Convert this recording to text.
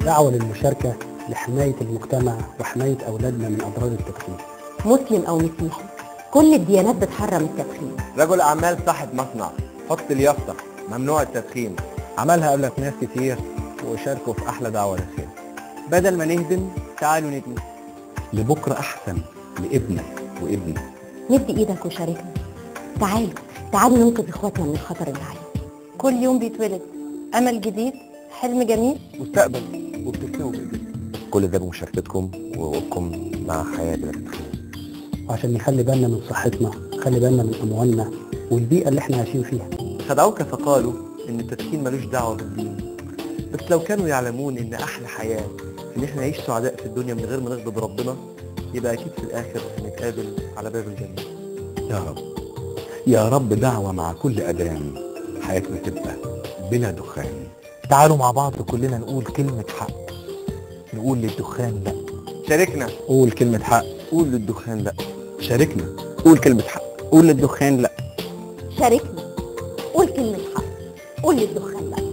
دعوة للمشاركة لحماية المجتمع وحماية أولادنا من أضرار التدخين. مسلم أو مسيحي، كل الديانات بتحرم التدخين. رجل أعمال صاحب مصنع، حط اليافطة ممنوع التدخين. عملها قبلك ناس كتير وشاركوا في أحلى دعوة للخير. بدل ما نهدم تعالوا نبني. لبكرة أحسن لابنك وابني. مد إيدك وشاركنا. تعالوا تعالوا ننقذ إخواتنا من الخطر اللي عليهم. كل يوم بيتولد أمل جديد، حلم جميل، مستقبل، وبتسلموا بإيديكم. كل ده بمشاركتكم ووقوفكم مع حياة بلا تدخين. وعشان نخلي بالنا من صحتنا، نخلي بالنا من أموالنا والبيئة اللي احنا عايشين فيها. خدعوك فقالوا إن التدخين ملوش دعوة بالدين، بس لو كانوا يعلمون إن أحلى حياة إن احنا نعيش سعداء في الدنيا من غير ما نغضب ربنا، يبقى أكيد في الآخر هنتقابل على باب الجنة. يا رب يا رب، دعوة مع كل أذان، حياتنا تبقى بلا دخان. تعالوا مع بعض كلنا نقول كلمة حق، نقول للدخان لا. شاركنا، قول كلمة حق، قول للدخان لا. شاركنا، قول كلمة حق، قول للدخان لا. شاركنا، قول كلمة حق، قول للدخان لا.